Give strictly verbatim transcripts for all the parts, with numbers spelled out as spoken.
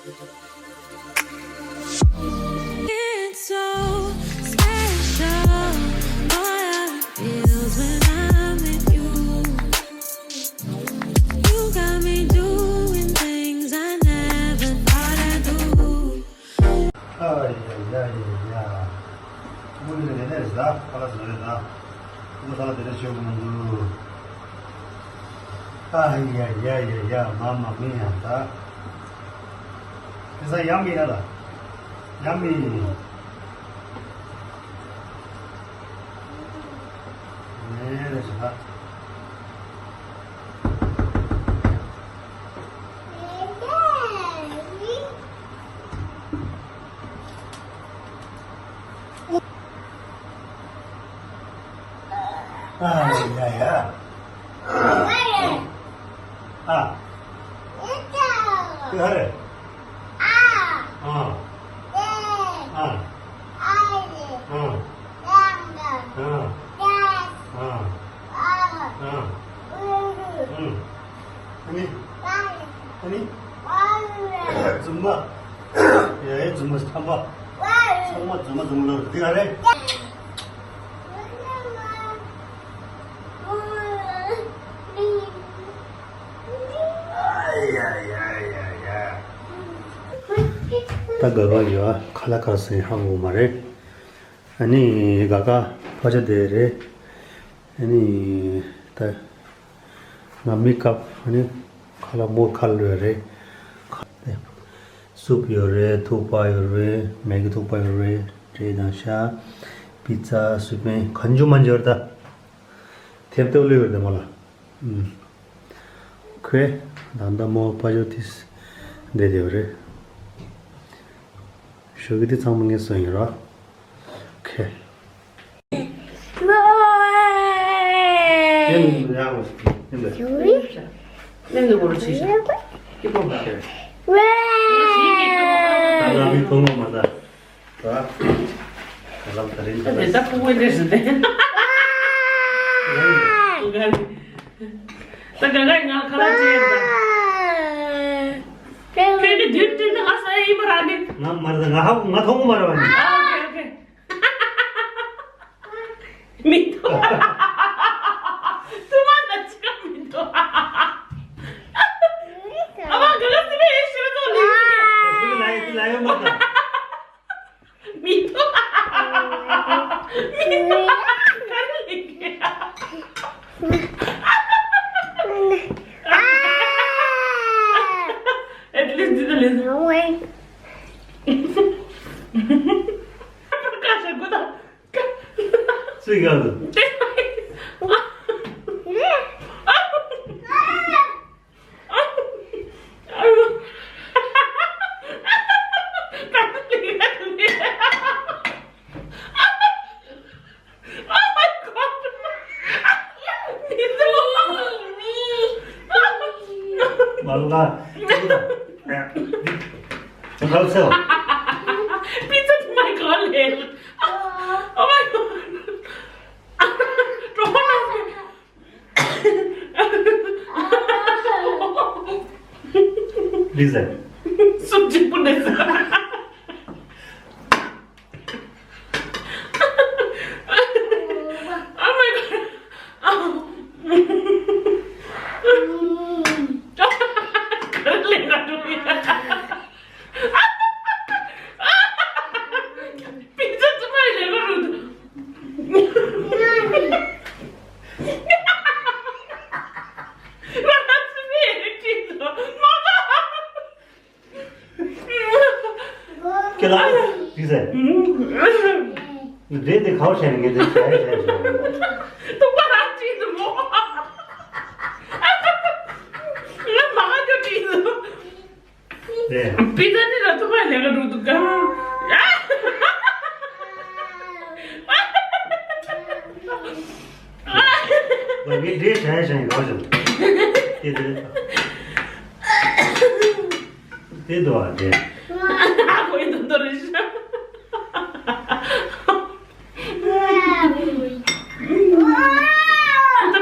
It's so special, boy, how it feels when I'm with you. You got me doing things I never thought I'd do. ཨ་ཡ་ཡ་ཡ་ཡ། མུ་ནི་ལས་ནས་ཟ་ཁ་ལ་ཟ་རེད་ད། མུ་ས་ལ་དེ་འདྲ་བྱེད་དགོས་མི་འདུག་ཨ་ཡ་ཡ་ཡ་ཡ། མ་མ་མི་ཡང་ད། དེ་ས་ཡ་མི་ཡ་ལ། ཡ་མི། ནས་ལ་ཟ། ཨ་ཡ་ཡ། ཨ། ཨ། ཨ་རེ། ཨ། ཨ། ཨ། ཨ། ཨ། ཨ། ཨ་ནི། ཨ་ནི། རྫུན་མ། ཡ་ཡ། རྫུན་མ་ཐམ་པ། ཚང་མ་རྫུན་མ་རྫུན་མ་ལོ་འདི་ག་རེད། ཡ་ཡ་ཡ་ཡ། ད་ག་ག་ཡོད་ཨ། ཁ་ལག་ཁ་སེང་ཧ་གོ་མ་རེད། ཨ་ནི་ག་ག་ཕ་ཆ་དེ་རེད། ཨ་ནི་ད་ང་མི་ཀབ། ཨ་ནི་ཁ་ལག་མོར་ཁ་ལོས་རེད། ཁ་ལག་སུབ་ཡོད་རེད། ཐུག་པ་ཡོད་རེད། མེ་གི་ཐུག་པ་ཡོད་རེད། འབྲས་དང་ཤ། པི་ཙ། སུ་པན། གང་བྱུང་མ་འབྱོར་ད། ཐེབས་ཐེབས་ལོས་ཡོད་རེད་མོ་ལ། ཨུམ། ཁོས་ད་ལྟ་མོ་ཕ་ཆ་དེ་བསྡད་ཡོད་རེད། ཞོགས་ཀྱི་དེ་ཚང་མ་ངས་གསོན་ཡོད་ར། ཁེ། ད་ག་ག་ང་ཁ་ལག་བྱས་ཡིན་ད། ཁྱོད་ཀྱི་མདུན་དེ་ནི་ང་ས་ཡ་ཡིན་པ་ར་ནི། ང་མ་རེད། ང་ཧ་ང་མཐོང་གི་མ་རེད་བ་ནི། ཨ། ཨོ་ཁེ་ཨོ་ཁེ། མི་འདུག་ཐུ་མ་ད་ཅི་ག་མི་འདུག་ཨ་མ་ག་ལ་སི་མེ་ཡེ་ཤེས་ཚོ་ལི། ལ་ཡོད་ལ་ཡོད་མ་ད། མི་འདུག་མི་འདུག་ག་རེ་ལི་གེ། At least འདི་ད་ལས། ཀ་ཤ་དགོས་ད། སུས་གང་དུ། མ་ལ། ཁ་ཚེའོ། པི་ཙ་དུ་མ་ག་ལེ། Oh my god. གྲོགས་པོ་ལ། ལི་ཟེར། སུབ་གཅིག་པུ་ནས་ཟེར། Oh my god. པི་ཙ་དུ་མ་ལེ་ག་རུ་དུ། ཁྱེད་ལ་དེ་ཟེར། འདྲེ་དེ་གའོ་བྱས་ནས་ངས་དེ་བྱས་བྱས་བྱས། ཐུག་པ་རང་ཅིག་འདུག་མོ། ང་མ་ག་ཅོ་ཅིག་འདུག་དེ། པི་ཙ་ནི་ལ་ཐུག་པ་ལས་ཀ་འགྲོ་འདུག་ག་ང་ངས་འདྲེ་བྱས་བྱས་གའོ་བྱས། དེ་དེ། དེ་འདུག་ཨ་དེ། ཨ་ཁོ་ཡི་དོན་དུ་རེད་ཤག་ད་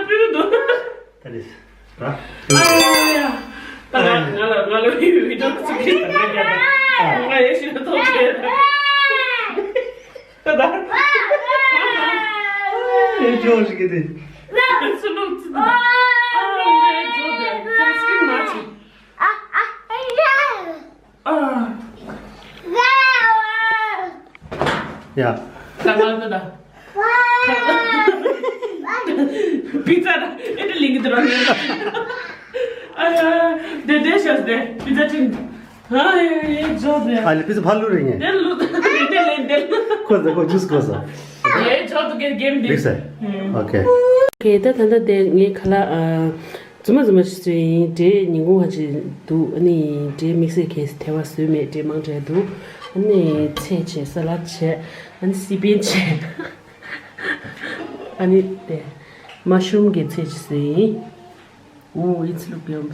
པུས་འདུག་ད་རེད། ད། ཨ་ཡ་ཡ། ད་ང་ང་ལ་ང་ལ་བི་ཌིའོ་ཚུགས་ཀྱི་ད་ང་རྒྱབ་ད། ང་ཡེ་ཤེས་ཐོག་ཆེ། ད་ད། ཨེ་ཇོ་ཞིག་གི་དེ། སུ་ལུག་ཙི་ད། ཨ་ལེ་ཇོ་དེ་ཁྱོད་སྐྱིད་མ་བྱེད། ཨ། ཡ། ད་ང་ད་ད། པི་ཙ་ཨེ་ཏི་ལིང་གི་དུ་ར། ཨ་ཡ། དེ་དེ་ཤོས་དེ་པི་ཙ་ཁྲིན། ཨ་ཡ་ཡ་ཇོ་དེ། ཨ་ལེ་པི་ཙ་ཕ་ལུ་རེ་ངེ། དེ་ལུ་དེ་ལེན་དེ། ཁོ་ཟེར་ཁོ་ཇུས་ཁོ་ཟེར། ཨེ་ཇོ་དུ་གེ་གེམ་དེ། ལིག་ཟེར། ཨོ་ཁེ། ཁེ་ད་ད་ད་དེ་ངེ་ཁ་ལ་ཨ། རྫུན་མ་རྫུན་མ་ཞིག་བཟོས་ཡིན། འབྲས་ཉིན་གུང་བ་ཅིག་འདུག་ཨ་ནི་འབྲས་དམིགས་བསལ་གྱི་དེ་བ་བཟོས་མེད། འབྲས་མང་དྲགས་འདུག་ཨ་ནི་ཚལ་བྱས། ས་ལད་བྱས། ཨ་ནི་སི་པན་བྱས། ཨ་ནི་དེ་མ་ཤུམ་གྱི་ཚལ་ཅིག་བཟོས་ཡིན། ཨོ་it's look yum།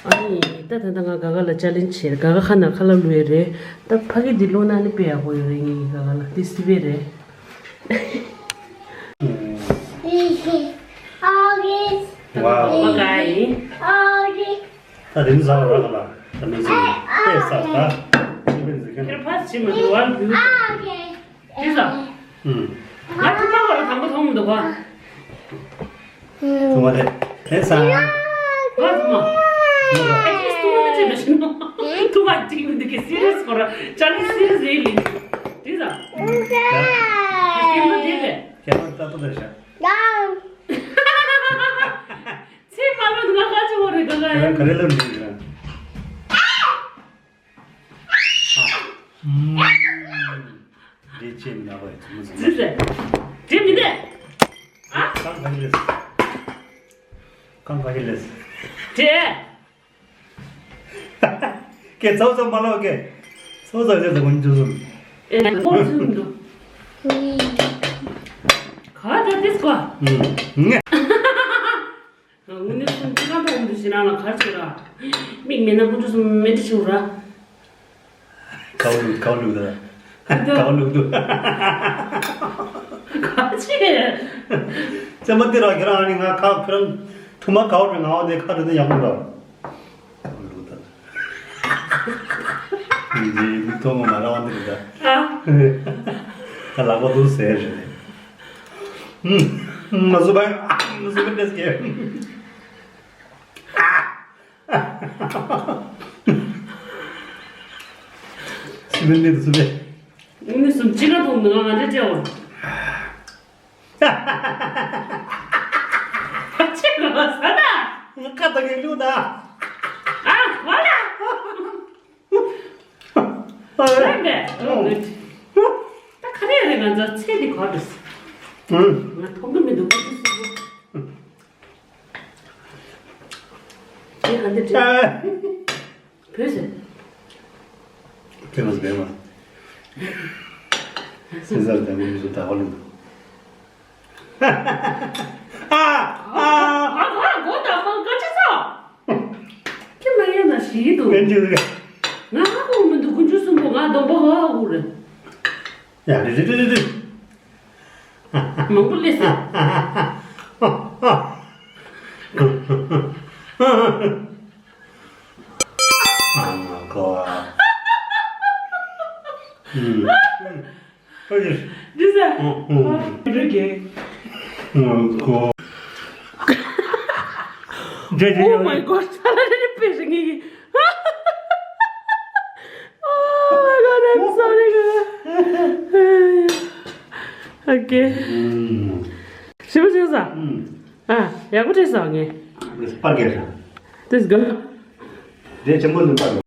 ཨ་ནི་ད་ད་ད་ང་ག་ག་ལ་ཅ་ལེན་བྱས། ག་ག་ཁ་ན་ཁ་ལ་ལུས་རེད། ད་ཕ་གི་འདི་ལོ་ན་ནི་དཔེ་ཡག་པོ་ཡོད་རེད། ངེད་ཀྱི་ག་ག་ལ་དེ་སི་པན་རེད། Wow. Okay. ད་དེ་ནི་ཟ་བ་རག་ལ། ད་མི་ཟིན་པས་ས་ད་ཅི་བས་ཟིན་མཁན། ཁྱེད་ཕར་ཕྱིན་མ་འདུག་བར་འདུག་དེ་ཟ། ཨུམ། ང་ཐུག་མ་བར་དང་པོ་མཐོང་མི་འདུག་ག་ཐུག་མ་རེད། དེ་ས། ང་ཐུག་མ། ཨ་ཅེ་ཐུག་མ་ཅེ་མ་ཤི་ནོ། ཐུག་མ་ཅིག་མི་འདུག་གི་སི་རི་ཡས་སྐོར་ར་ཅ་ལི་སི་རི་ཡས་ལི། དེ་ཟ། སྐྱེས་མ་དེ་རེད། ཁྱེད་རང་ལྟ་ཐུབ་པ་རེད་ཤག་ཚེ་མ་ལོ་ང་ཁ་ཆེ་བོ་རེད་ག་ག་ཡ། ཁྱེད་རང་ག་རེ་ལབ་ནས་ཡིན་ན། ཨ། ཨུམ། འདི་ཅེས་མི་ན་བའི་ཐུགས་མི་ཟིན། ཟིན་ཟེར། དེ་མི་འདེ། ཨ། གང་ག་གི་ལེས། གང་ག་གི་ལེས། དེ། ཀེ་ཚོ་ཚོ་མ་ལོ་ཀེ། ཚོ་ཚོ་ལེས་ཀུན་ཇུ་སུན། ཨེ་ཀུན་ཇུ་སུན་དུ། ག་ད་དེ་སྐོ། ཨུམ། དངོས་གནས་སུན་ཅི་གང་ཐོག་འདུ་ཞིག་ནང་ལ་གར་ཆུ་ར། མིག་མེད་ན་ཀུན་ཇུ་སུན་མེད་འདྲི་ཆུ་ར། ཀའོ་ལུག་ཀའོ་ལུག་ད། ཀའོ་ལུག་འདུག་ག་ཆེ། ཙེ་མ་ཏི་ར་ཁྱེད་རང་ཨ་ནི་ང་ཁ་ཁྱེད་རང་ཐུག་མ་ཀའོ་རེ་ང་བ་དེ་ཁ་རེ་དེ་ཡག་པོ་ར། ཀའོ་ལུག་ད། འདི་མིག་མཐོང་མ་ར་བ་འདི་རེད་ད། ཨ། ད་ལག་པ་འདུག་ཟེར་རེད། ཨུམ། མ་བཟོད་པ། མ་བཟོད་པ་འདྲེས་ཀྱི། སི་མེན་མེད་དུ་སུ་མེད། ངུ་ནི་སུམ་ཅི་ག་མཐོང་འདུག་ང་ང་འདྲ་བྲལ་བ། ཅི་ག་ས་ད། ངུ་ཁ་ད་གི་ལུ་ད། ཨ་བ་ལ། རེད་པས། ད་ག་རེ་རེད། ང་ཚོ་ཚེ་འདི་ག་རེ་རེད། ང་མཐོང་གི་མི་འདུག་དེ་ག་འདི་བྲིས། བོད་ཟེར། དེ་མ་ཟེར་མ། སེ་ཟར་དང་མི་ཟུར་ད་ཧོ་ལིང་། ཨ་ཨ། ཨ་ཨ་མགོ་དང་མང་ཀ་ཅི་ཚོ། ཁྱི་མ་ཡིན་ན་ཞིག་འདུག་ཀན་ཅི་ཟིག་ང་ཧ་གོ་མི་འདུག་ཀུན་སྤྱོད་གསུམ་པོ་ང་སྡོམ་པ་ཧ་གོ་རེད། ཡ་རེད་རེད་རེད་རེད། མང་པོ་སླེབས་སོང་། ཨ་མ་ཀོ། ཨུམ། ཨ་ཡེ། འདི་ཟ། ཨུམ་ཨུམ། རེད་གི། ཨ་མ་ཀོ། ཇེ་ཇེ། Oh my God. ས་ལ་རེ་རེ་པེ་རེ་ངེ་གི། Oh my God, I'm sorry. Okay. ཞིམ་པོ་བྱུང་སོང་། ཨ། ཡག་པོ་བྲིས་སོང་ངས། པར་རྒྱག་ཤག This good. དེ་ཆེན་པོ་འདུག་པར།